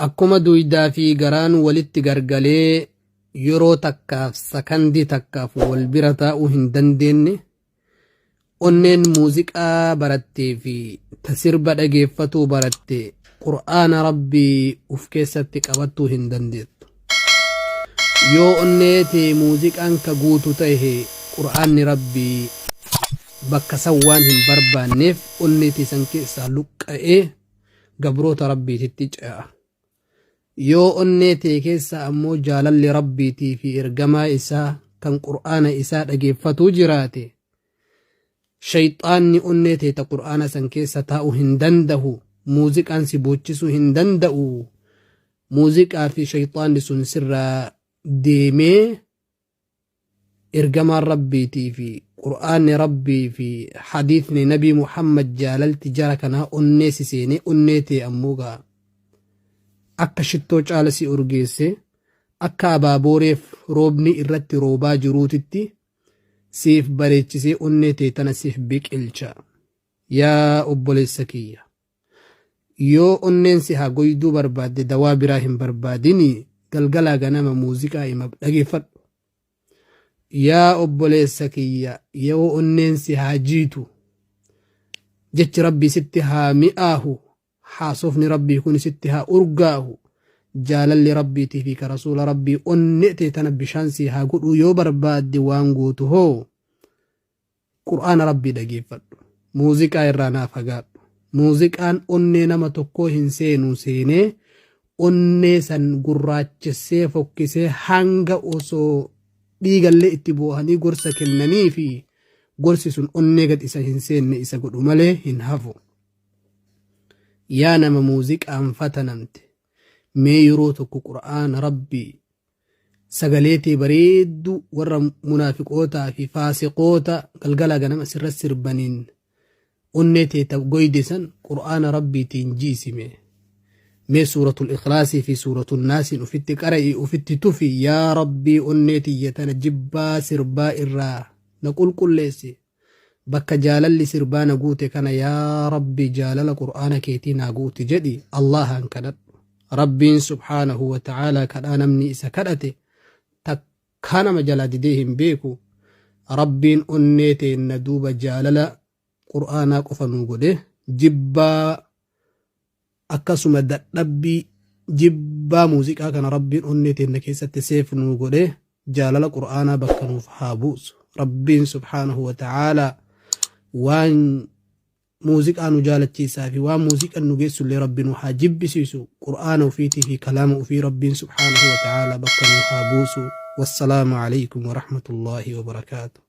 Akkuma duydaa fi garaan walitti gargalee yeroo takkaaf sakandii takkaaf wal bira taa'uu hin dandeenne, onneen muuziqaa barattee fi ta sirba dhageeffatuu baratte Qur'aana Rabbii uf keessatti qabattuu hin dandeettu. Yoo onnee tee muuziqaan ka guutu tahe Qur'aanni Rabbii bakka san waan hin barbaanneef onnee tee san keessaa luqqa'ee gabroota Rabbiititti ce'a. Yoo onnee tee keessa ammoo jaalalli Rabbiitii fi ergamaa isaa kan Qur'aana isaa dhageeffatuu jiraate, shayxaanni onnee tee ta Qur'aana san keessa taa'u hin dandahu, muuziqaan si boochisuu hin danda'u, muuziqaa fi shayxaanni sun sirraa deemee Ergamaan Rabbiitii fi Qur'aanni Rabbii fi Hadiisni Nabii Muhammad jaalalti jara kanaa onnee si seenee onnee tee ammoo gaa akka shittoo caala si urgeesse akka abaabooreef roobni irratti roobaa jiruutitti siif bareechisee onnee tee tana siif biqilcha. Yaa obboleessa kiyya! Yoo onneen si haa goyduu barbaadde dawaa biraa hin barbaadini galgalaa ganama muuziqaa imab dhageeffadhu. Yaa obboleessa kiyya yoo onneen si haa jiitu jechi rabbii sitti haa mi'aahu haasofni rabbii kun sitti haa urgaahu jaalalli rabbiitii fi ka rasuula rabbii onnee tee tana bishaan si haa godhuu yoo barbaadde waan gootu hoo Qur'aana Rabbii dhageeffadhu. Muuziqaa irraa naa fagaadhu. Muuziqaan onnee nama tokkoo hin seenu seenee onnee san gurraachessee fokkisee hanga osoo dhiigallee itti boohanii gorsa kennanii fi gorsi sun onnee gad isa hin seenne isa godhu malee hin hafu. Yaa nama muuziqaan fatanamte mee yeroo tokko Qur'aana Rabbii sagalee tee bareedduu warra munaafiqootaa fi faasiqoota galgalaa ganama sirra sirbaniin onnee tee ta goyde san qur'aana rabbiitiin jiisime mee suuratul ikhlaasii fi suuratul naasiin ufitti qara'i ufitti tufi yaa rabbii onnee tiyya tana jibbaa sirbaa irraa na qulqulleessi bakka jaalalli sirbaa na guute kana yaa rabbi jaalala qur'aana keetii naa guuti jedhi Allahaan kadhadhu. Rabbiin subhaanahu wa ta'aalaa kadhaa namni isa kadhate takkaa nama jalaa didee hin beeku. Rabbiin onnee teenna duuba jaalala qur'aanaa qofa nuu godhe jibbaa akkasuma dadhabbii jibbaa muuziqaa kana rabbiin onnee teenna keessatti seef nuu godhe jaalala qur'aanaa bakka nuuf haa buusu rabbiin subhaanahu wa ta'aalaa waan muuziqaa nu jaalachiisaa fi waan muuziqaan nu geessullee rabbi nu haa jibbisiisu qur'aana ufiitii fi kalaama ufii rabbiin subhaanahu wa ta'aalaa bakka nuuf haa buusu wassalaamu alaikum wa rahmatullaahi wa barakaatu.